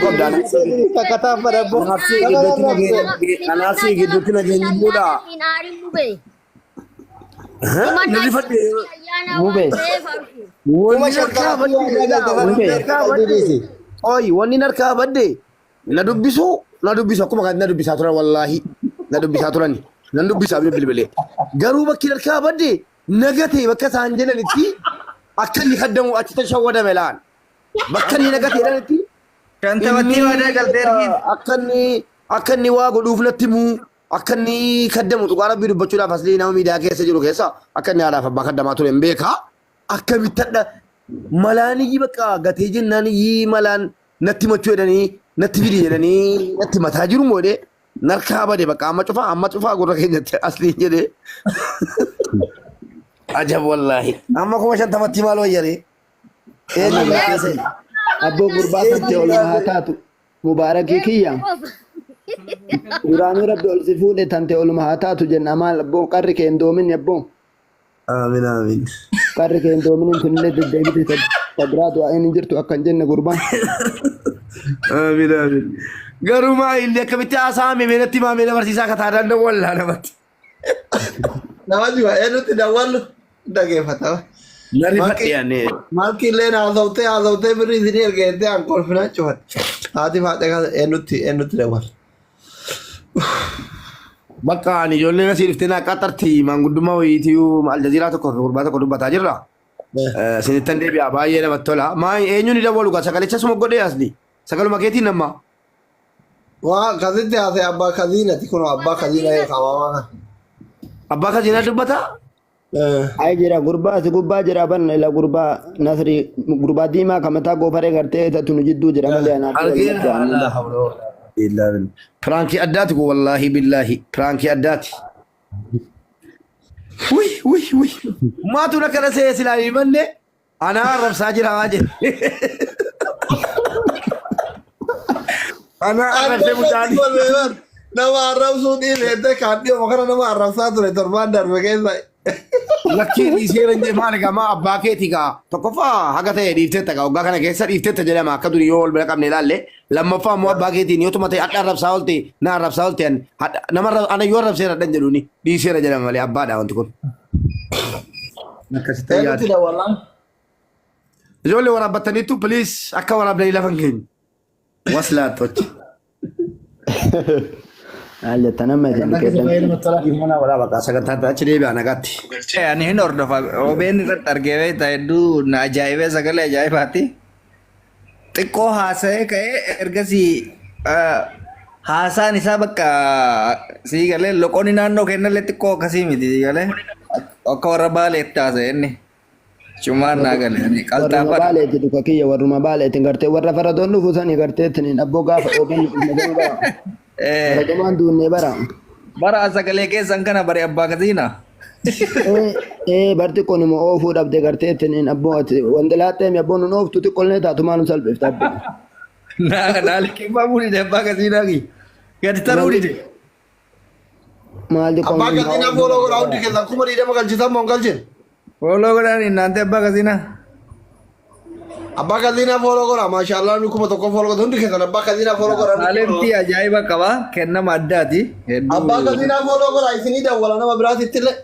qabda. Takkataan fadhabbo. Anaaf si Nama gidduutti arrabse. nageenyi anaaf si gidduutti nageenyi bu'uudha. Hin aarin mubee. Na rifadhe. Ayyaana waan Mubee. ta'eef abshir. Kuma Wanni harkaa shantamatti badde waa galte wanni sana harkaa qalbii badde. dhiisi. Oyi wanni harkaa badde na dubbisu na dubbisu akkuma kanatti na dubbisaa turan wallaahi na dubbisaa turan nan dubbisaa bilbilee garuu bakki harkaa badde nagate bakka isaan jedhanitti akka inni kaddamu achi tashawwadame laan bakka inni nagate jedhanitti Shantamatti inni waadaa galtee ergiif. akka inni waa godhuuf natti himuu akka inni kaddamu dhugaa rabbii dubbachuudhaaf aslii nama miidiyaa keessa jiru keessa akka inni haadhaaf abbaa kaddamaa ture hin beekaa akkamitti hadha malaan iyyi bakka gatee jennaan iyyi malaan natti machuu jedhanii natti fidi jedhanii natti mataa jiru moo jedhee narkaa bade bakka amma cufaa gurra keenyatti aslii jedhee ajab wallaahi amma 50,000tti maal wayyaree eenyu keessa Abboo gurbaa tante ol haa taatu. Mubaarakii kiyya. Duraanuu rabbi ol si fuudhe tante oluma haa taatu jenna maal abboo qarri kee hin doomin abboo. Aamin aamin. Qarri kee hin doomin tunillee deddeebite ta biraa du'aa hin jirtu akka hin jenne gurbaan. Aamin aamin. Garuu maa illee akkamitti haasa'ame mee natti himaa mee na barsiisaa akka taadaan dawwallaa namatti. Nama jiba eenyutti dawwallu dhageeffata. Na rifadhe ani. Malki illee haasawtee haasawtee birrii isinii ergeessee an kolfinaan cufatte. Haati faatee kan eenyutti eenyutti dawwallu. Bakka ani ijoolleen asii dhuftee naa qaxarti maanguddummaa wayiitiyyuu Aljaziiraa tokko fi gurbaa tokko dubbataa jirra. Isinittan deebi'a baay'ee namatti tola. Maa eenyuun ni dawwalu gaa sagalicha suma godhee asli. Sagaluma keetiin nama. Waa akkasitti haasa'e abbaa kaziinati kun abbaa kaziina kaawwamaa kana. Abbaa kaziinaa dubbataa? Ay jira gurbaa si gubbaa jira ban ila gurbaa nasri gurbaa diimaa ka mataa goofaree gartee tatu nu jidduu jira malee anaa fi Argeera. walumatti aannu. Laa hawla wala quwwata illaa billah. Piraankii addaati kun wallaahi billaahi. Piraankii addaati. Wuy wuy wuy. Maatu na kana see silaa hin himanne anaa arrabsaa jira waa jedhe. Anaa arrabsee mucaan. Nama arrabsuu dhiisee kan dhiyoo kana nama arrabsaa ture torbaan darbe keessa. Lakkii dhiisee hin maal egaa maa abbaa keetii gaa tokkoffaa haga ta'e dhiifteetta gaa waggaa kana keessa dhiifteetta jedhama akka durii yoo wal bira qabne ilaalle lammaffaa immoo abbaa keetiin yoo tuma ta'e hadha arrabsaa oolte na arrabsaa oolte an hadha nama ana yoo arrabseera hadhan jedhuuni dhiiseera jedhama malee abbaadha wanti kun. Akkasitti Eenyutti yaada. dawwallaan? Ijoollee waraabbattaniittu please akka waraabdanii lafa hin geenye. Waslaattochi. Maal jettan amma isin Sagantaan keessa keessan. baay'ee namatti tola. Dhiifama naa godhaa bakka sagantaan achi deebi'a nagaatti. Ani hin hordofa. OBN irratti argee beektaa hedduu na ajaa'ibee sagalee ajaa'ibaati. Xiqqoo haasa'ee ka'ee ergasii haasaan isaa bakka sii galee loqonni naannoo kennallee xiqqoo akkasii miti sii galee akka warra baaleetti haasa'e inni. Cumaan naa gale ani Warruma qalxaafaadha. baaleeti dhuka kiyya warruma baaleeti gartee warra faradoon dhufu sani gartee tiniin abboo gaafa oogan dhufne gama bara. Faradomaan duunnee bara. Bara sagalee keessan kana bari abbaa kasiina. Ee ee bar xiqqoo numa oofuu dhabde gartee tiniin abboo ati wanti laaxxeemi abboo nun ooftu xiqqoollee taatu maa nu salphifta abboo. Naa naa liqimfamuu dide abbaa kasiinaa kiyya. Gadi taruu dide. Maal xiqqoo Abbaa nun kaziinaa fooloo godhaa hundi keessan 20,000 galchitan moo hin galchine? Fooloo godhaan hin naante abbaa kasiinaa. Abbaa kaziinaa fooloo godhaa maashaallah namni 1,000 fooloo godha hundi keessan abbaa kaziinaa fooloo godhaa. Taalentii ajaa'iba qaba. Kennama addaati. Hedduu. Abbaa kaziinaa fooloo godhaa isinii dawwala nama biraatitti illee.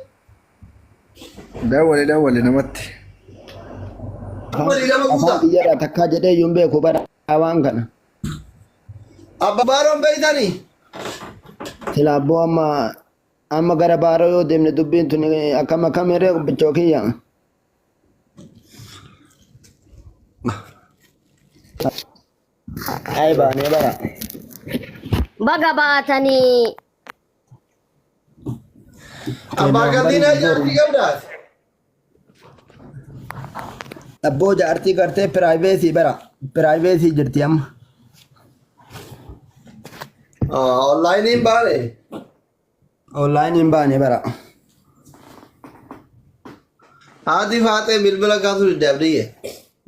Dawwali dawwali namatti. 20,000 Afaan guutaa. kiyyarraa takkaa jedhee iyyuu hin beeku bara waan kana. Abbaa baaroon beeytanii? Sila abboo amma amma gara baaroo yoo deemne dubbiin tun akkam akkam hiree bichoo kiyya. Ay baanee bara. Baga baatanii Abbaa kaziinaa jaartii qabdaati. Abboo jaartii gartee piraayiveesii bara. Piraayiveesii jirti amma. Onlaayiniin baane. Onlaayiniin baane bara. Haati faaxee bilbila kaasuu didde abdiyye.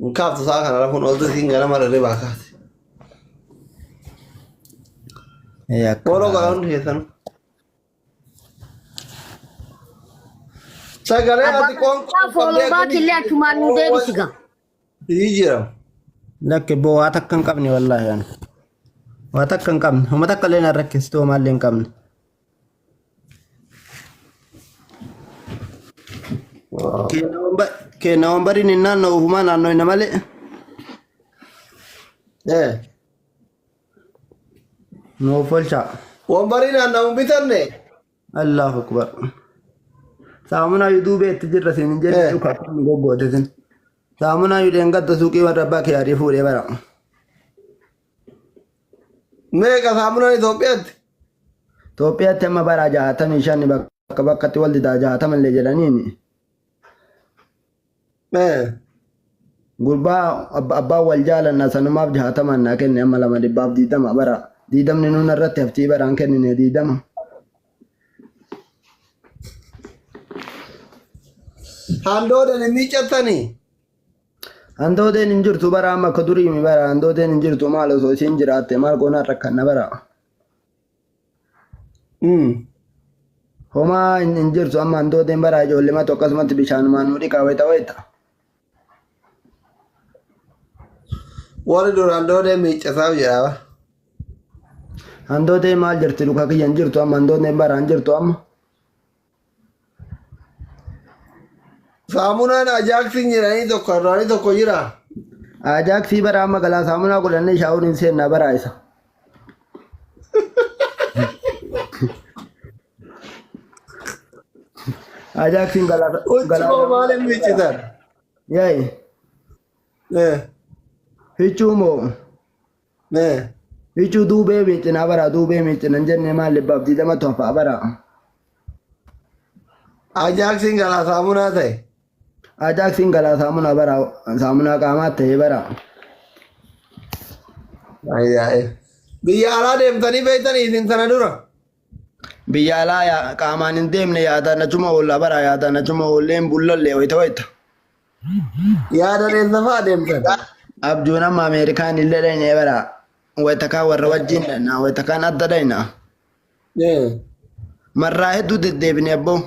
Hin kaaftu sa'a kana rafuun ooltu isiin ganama hirribaa kaate. Fooloo godhaa hundi keessanuu. Sagalee abbaa ati qoonqoo kasiinaa fooloo baakillee achumaan nu deebisi gaa. Jijjiiramu. Lakki boo waa takka hin qabne wallaahi ani. Waa takka hin qabne. Homa takka illee na rakkistu homaallee hin qabne. Kenna wambariin hin naanna'u ofumaa naannoo hin malee. Eh. Nuuf olchaa. Wambarii naanna'u hin bitanne. Allahu akbar. Saamunaa yuu duubee itti jirra siin hin jenne dhuka akkamii goggoote sin. Saamunaa yuu dheengadda suuqii warra abbaa kiyaarii fuudhee bara. Meeqa saamunaan Itoophiyaatti? Itoophiyaatti amma bara 65 bakka bakkatti wal didaa 60 illee jedhaniini. Gurbaa abbaan wal jaalanna sanumaaf 60n naa kenne amma lama dhibbaaf 20 bara diidamni nuun irratti haftii baraan kennine 20. Handoodan hin miiccattanii? Handoodeen hin jirtu bara amma akka duriimi bara handoodeen hin jirtu maal osoo isiin jiraatte maal goonaan rakkanna bara. Homaa hin jirtu amma handoodeen bara ijoollematu akkasumatti bishaanumaan nu dhiqaa wayita wayita. Warri dur handoodee miiccataa jedha. Handoodee maal jirti luka kiyya hin jirtu amma handoodeen bara hin jirtu amma. Saamunaan Ajaaksiin jedhanii tokko duraanii tokko jira. Ajaaksii bara amma galaa saamunaa godhannee shaawuriin hin seennaa bara isa. Ajaaksiin galaa Huccuu moo maaliin miiccitan? Yaa'i huccuu moo huccuu duubee miiccinaa bara duubee miiccina hin jennee maal dhibbaaf diidamatu hafaa bara. Ajaaksiin galaa saamunaa ta'e. Ajaaksiin galaa saamunaa bara saamunaa qaamaa ta'e bara. Ajaa'ib. Biyya alaa deemtanii beektanii isin sana dura? Biyya alaa qaamaan hin deemne yaadaan achuma oolla bara yaadaan achuma oolleen bullallee wayita wayita. Yaadan eessa fa'aa deemtan? Abjuun amma Ameerikaan illee dhayne bara wayita kaan warra wajjin dhayna wayita kaan adda dhayna. Marraa hedduu deddeebine abboo.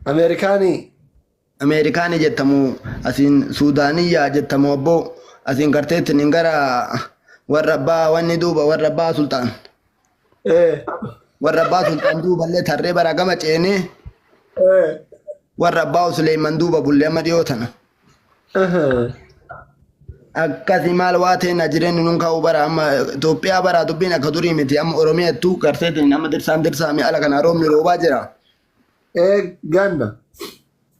Ameerikaanii. Ameerikaanii jettamu asiin Suudaaniyyaa jettamu abboo asiin garteettiin hin gara warra abbaa wanni duuba warra abbaa sultaan. Warra abbaa sultaan duuballee tarree bara gama ceenee warra abbaa Suleeman duuba bullee amma dhiyoo tana. Akkasi maal waa ta'e jireenyi nun ka'u bara amma Itoophiyaa bara dubbiin akka durii miti amma Oromiyaattuu garteetiin amma dirsaan dirsaami ala kana roobni roobaa jira. Ganna.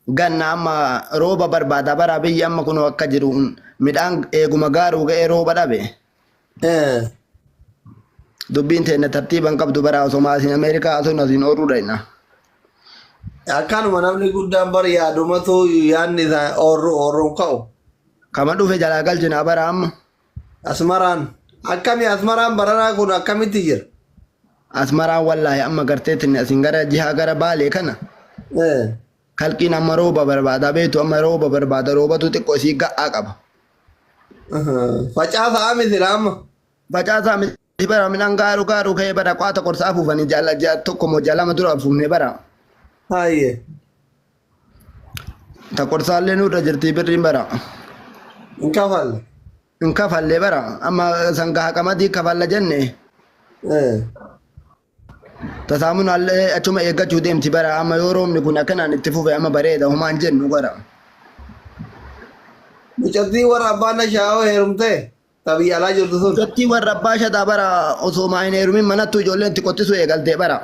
Ganna amma rooba barbaada bara biyyi amma kun akka jiru midhaan eeguma gaaruu ga'ee rooba dhabe. Dubbiin teenya tartiiban qabdu bara osoo asiin Ameerikaa osoo asiin ooluu dhayna. Akkanuma namni guddaan bar yaadumatu yaadni isaa oorru oorruun ka'u. Kama dhufe jalaa galchina bara amma. Asmaraan akkami asmaraan baranaa kun akkamitti jira? Asmaraan wallaahi amma garteetiin asiin gara jihaa gara baalee kana. Kalqiin amma rooba barbaada beektu amma rooba barbaada roobatu xiqqoo isii ga'aa qaba. Facaasaa miti amma. Facaasaa miti bara midhaan gaaruu gaaruu ka'ee bara qaata qorsaa afuufanii jaala ja'a tokko moo ja'a lama dura afuufne bara. Haayye. Ta qorsaallee nurra jirti birriin bara. Hin kafalle. Hin kafallee bara amma sangaa qamadii kafalla jenne. Ta saamunaallee achuma eeggachuu deemti bara amma yoo roobni kun akkanaan itti fufe amma bareeda homaan jennu bara. Mucattii warra abbaan nashaa'oo heerumtee ta biyya alaa jirtu sun. Mucattii warra abbaa shataa bara osoo maa hin heerumin manattuu ijoolleen itti qottisuu eegaltee bara.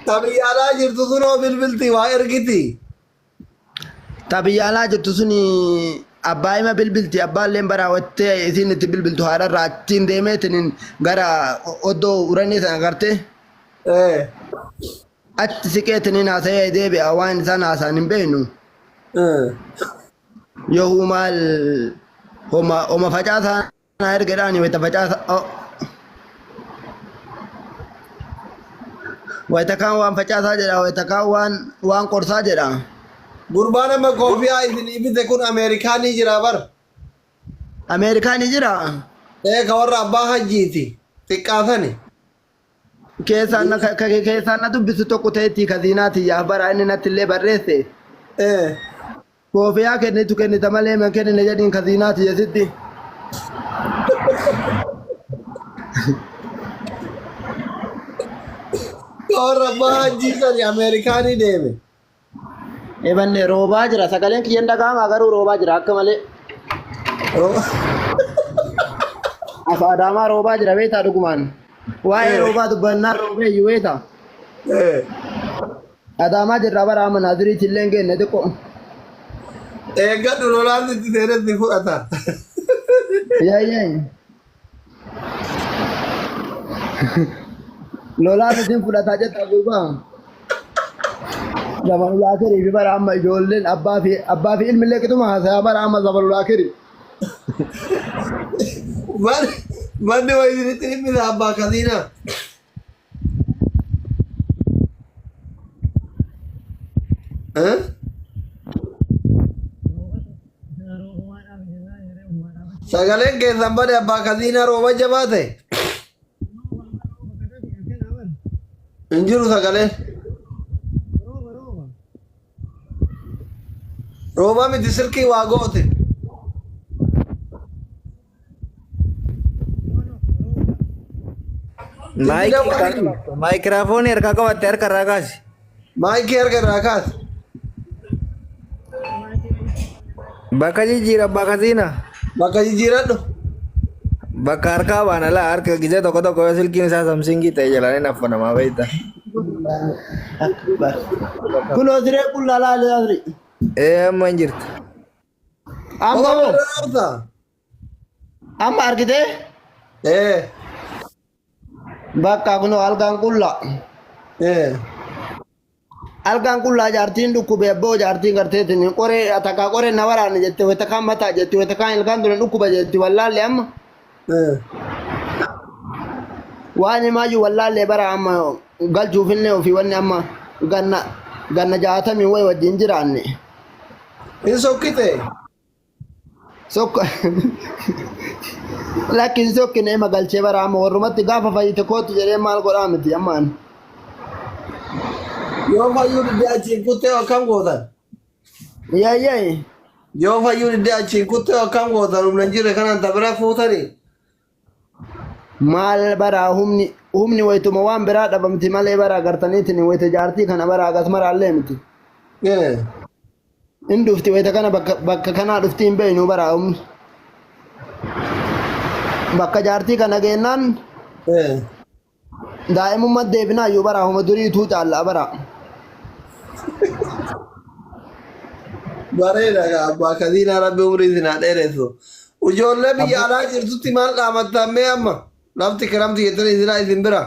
Ta biyya alaa jirtu sun hoo bilbilti waa ergiti. Ta biyya alaa jirtu suni abbaa hima bilbilti abbaalleen bara wattee isiin itti bilbiltu haadharraa achiin deemeetiin gara oddoo uranii sana gartee achi siqeetiin haasa'ee deebi'a waan isaan haasa'an hin beeknu. Yohuu maal homa homa facaasaa na ergedhaani wayita facaasa wayita kaan waan facaasaa jedha wayita kaan waan waan qorsaa jedha. Gurbaan amma koofiyaa isinii bite kun Ameerikaanii jira bar. Ameerikaanii jira. Ee ka warra abbaa hajjiiti. Xiqqaatani. Keessaan na keessaan na dubbisu tokko ta'etti kaziinaa tiyyaaf bara inni natti illee barreesse. Koofiyaa kennitu kennita malee man kennine jedhiin kaziinaa tiyya sitti. Warra abbaa hajjii sani Ameerikaanii deeme. Ebanne roobaa jira sagaleen kiyyan dhaga'ama garuu roobaa jira akka malee. As Adaamaa roobaa jira beektaa dhugumaan. Waa'ee roobaa dubbannaa roobee iyyuu beektaa. Adaamaa jirra bara amma Naaziriitti illee hin geenne xiqqoo. Eeggadhu lolaan sitti seenee si fudhata. Yaayyaay. Lolaan isin fudhataa jetta gurbaa. Zamanul akirii fi bara amma ijoolleen abbaa fi ilmi illee qixuma haasayaa bara amma zamanul akirii. Manni wayii isinitti dhiphisa abbaa kasiinaa. Eh? Sagaleen keessan bade abbaa kasiinaa rooba jabaa ta'e. Hin jiru sagaleen. Rooba miti silkii waa goote. Maayikiraafoonii harkaa qabatte harka irraa kaasi. Maayikii harka irraa kaasi. Bakka jijjiira bakka siina. Bakka jijjiiradhu. Bakka harkaa baana laa harka gizee tokko tokko yoo silkiin isaa samsingii ta'e jalaan hin affanamaa beekta. Kunoo siree qullaa laali asri. Ee amma hin jirtu. Amma moo? Obsa. Amma argitee? Ee. Bakka kunoo algaan qullaa. Ee. Algaan qullaa jaartiin dhukkube abboo jaartiin garteetiin qoree takkaa qoree na waraanne jette wayita kaan mataa jetti wayita kaan ilkaan dura dhukkuba jetti wallaalle amma. Ee. Waan himaayyuu wallaallee bara amma galchuufillee ofii wanni amma ganna ganna jaatamii wayi wajjin jiraanne. Hin sokkite. Sokka lakki hin sokkine ima galchee bara amma warrumatti gaafa fayyite kootu jedhee maal godhaa miti ammaan. Yoo fayyuu diddee achiin kuttee akkam gootan? Yaayyaay Yoo fayyuu diddee achiin kuttee akkam gootan? Humna hin jirre kanaan ta bira fuutanii? Maal bara humni humni wayituma waan biraa dhabamti malee bara gartaniitiin wayita jaartii kana bara agas maraallee miti. Ee. In dhufti wayita kana bakka bakka kanaa dhufti hin beeknu bara humni. Bakka jaartii kana geennaan Ee. daa'imummaa deebinaa iyyuu bara homa duriituu caallaa bara. Bareeda gaa abbaa kasiinaa rabbi umrii isin haa dheeressu. Ijoollee biyya alaa jirtutti maal dhaamattan mee amma? Lafti kiramti jettanii isinaa isin bira.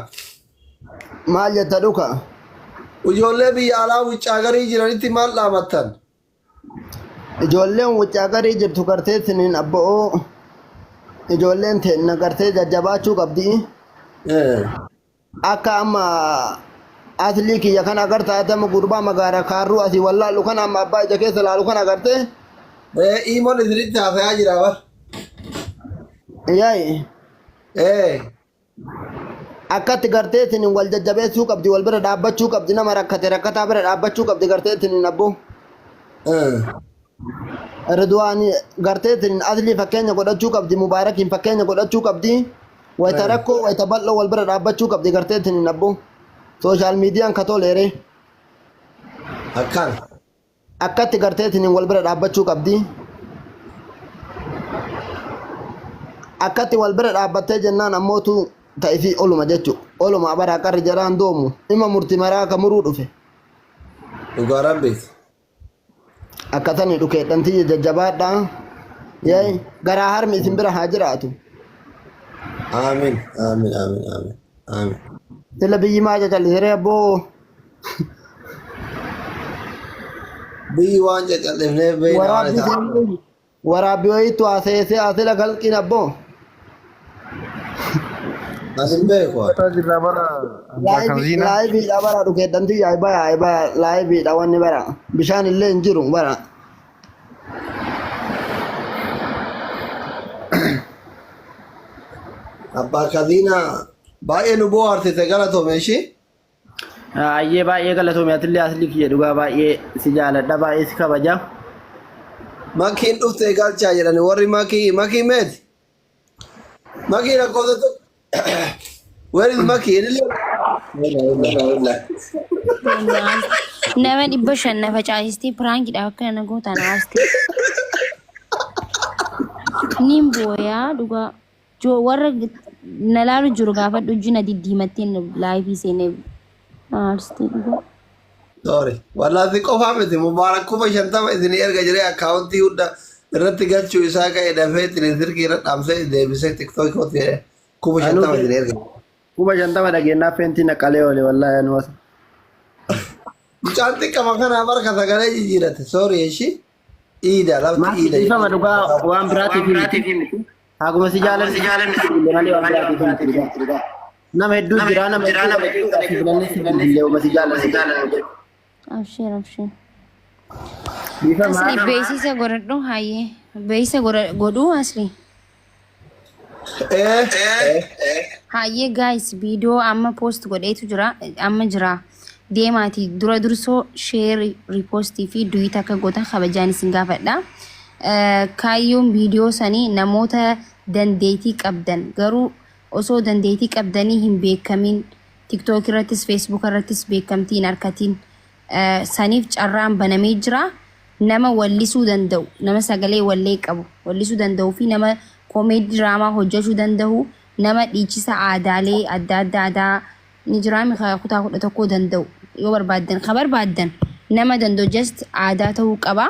Maal jetta dhuka? Ijoollee biyya alaa wuccaa garii jiranitti maal dhaamattan? Ijoolleen wuccaa garii jirtu gartee siniin abba'oo ijoolleen teenna gartee jajjabaachuu qabdi. Akka amma aslii kiyya kana agartaa ati amma gurbaa magaara kaarruu asii wallaalu kana amma abbaa ija keessa laalu kana agartee. Imoon isinitti haasayaa jira bar. Yaa'i. Akkatti gartee isiniin wal jajjabeessuu qabdi wal bira dhaabbachuu qabdi nama rakkate rakkataa bira dhaabbachuu qabdi gartee isiniin abboo. Ridwaan gartee isiniin aslii fakkeenya godhachuu qabdi mubaarakiin fakkeenya godhachuu qabdi wayita rakkoo wayita bal'oo wal bira dhaabbachuu qabdi gartee isiniin abboo. Sooshaal miidiyaan ka toleere Akkan. Akkatti gartee isiniin wal bira dhaabbachuu qabdi. Akkatti wal bira dhaabbattee jennaan ammootu ta'ifii oluma jechu. Oluma bara qarri jaraan doomu. Ima murti maraa ka muruu dhufe. Dhugaa rabbiiti. Akkasanii dhukeedhan tiyya jajjabaadha. Yee garaa harmi isin bira haa jiraatu. Aamin. Aamin. Aamin. Aamin. Aamin. Sila biyyi maa cacallisere abboo. Biyyi waan cacallifneef beeyna waan Waraabbii isaa. seenuu waraabbii wayiitu haasa'ee asila kalqiin abboo. Ani hin beeku. Uffataa jirra bara abbaa kanziina. Laayiviidha bara dhukeedhanti yaa'ibaa yaa'ibaa laayiviidha wanni bara bishaan illee hin jiru bara. Abbaa kaziinaa Baay'ee nu bohaarsite galatoome ishee. Ayyee baay'ee galatoomi atillee aslii kiyya dhugaa baay'ee si jaaladha baay'ee si kabaja. Makiin dhuftee galchaa jedhani warri makii makii meeti. Makii lakkoofsa tokko. Where is makii? Inni Nama 500 na facaasistee prankiidhaaf akka na gootaan haasti. Nin booyaa dhugaa. Jo warra na laalu jiru gaafadhu ijji na diddiimatteen live seenee haastee dhugaa. Sorry. Wallahi qofaa miti Mubaarak 50,000 isinii erga jedhee akkaawuntii hunda irratti galchuu isaa ka'e dafee ittiin sirkii irra dhaamsee deebisee tiktookii jedhee 50,000 isinii erga. 50,000 dhageenyaa feentii naqalee oole wallaahi anumas. Mucaan xiqqama kanaa barka sagalee jijjiirate. Sorry ishii. Iida lafti Maaf iida. dhiifama dhugaa waan biraatiif miti. Haguma si jaalanne malee waan biraatiif miti dhugaa. Nama hedduu jira nama hedduu filannee si bilbilee uma si jaalanne. Abshir abshir. Dhiifama. Asli beeksisa godhadhu hayyee. Beeksisa godhuu asli. Eh. Hayyee guys, viidiyoo amma post godheetu jira amma jira. Deemaati dura dursoo share, repostii fi duet akka gootan kabajaan isin gaafadha. Kaayyoon viidiyoo sanii namoota dandeettii qabdan garuu osoo dandeettii qabdanii hin beekamin TikTok irrattis Facebook irrattis beekamtii hin argatin saniif carraan banamee jira. Nama wallisuu danda'u, nama sagalee wallee qabu wallisuu danda'uu fi nama comedy diraamaa hojjechuu danda'u, nama dhiichisa aadaalee adda addaa aadaa ni jira kutaa 11 danda'u yoo barbaaddan ka barbaaddan nama danda'u just aadaa ta'uu qaba.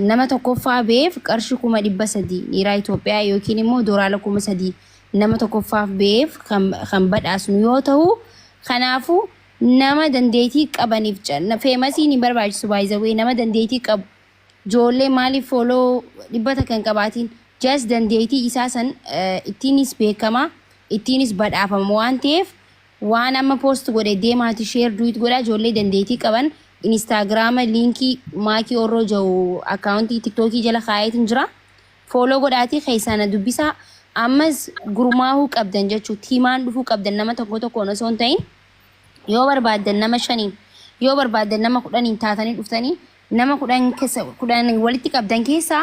Nama tokkoffaa beef qarshii 300,000 niiraa Itoophiyaa yookiin immoo doolaara 3,000 nama tokkoffaaf beef kan badhaasnu yoo ta'u, kanaafuu nama dandeettii qabaniif famousiin hin barbaachisu. Baay'izawee nama dandeettii qabu ijoollee maaliif follow 100 kan qabaatiin just dandeettii isaa san ittiinis beekama ittiinis badhaafama waan ta'eef waan amma post godhe deemaati share duet godha. Ijoollee dandeettii qaban Instagrama linkii maakii orroo jiru akkaawuntii TikTokii jala kaayeetiin jira follow godhaatii keessaa na dubbisaa. Ammas gurmaahuu qabdan jechuu teamaan dhufuu qabdan nama tokko tokkoon osoo hin ta'in yoo barbaaddan nama shaniin yoo barbaaddan nama 10n taatanii dhuftanii nama 10 keessa 10 walitti qabdan keessaa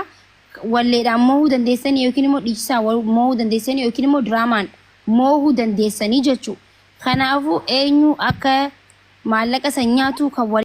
walleedhaan moohuu dandeessanii yookiin immoo dhiichisaan moohuu dandeessanii yookiin immoo diraamaan moohuu dandeessanii jechuu. Kanaafuu eenyu akka maallaqa san nyaatu kan wal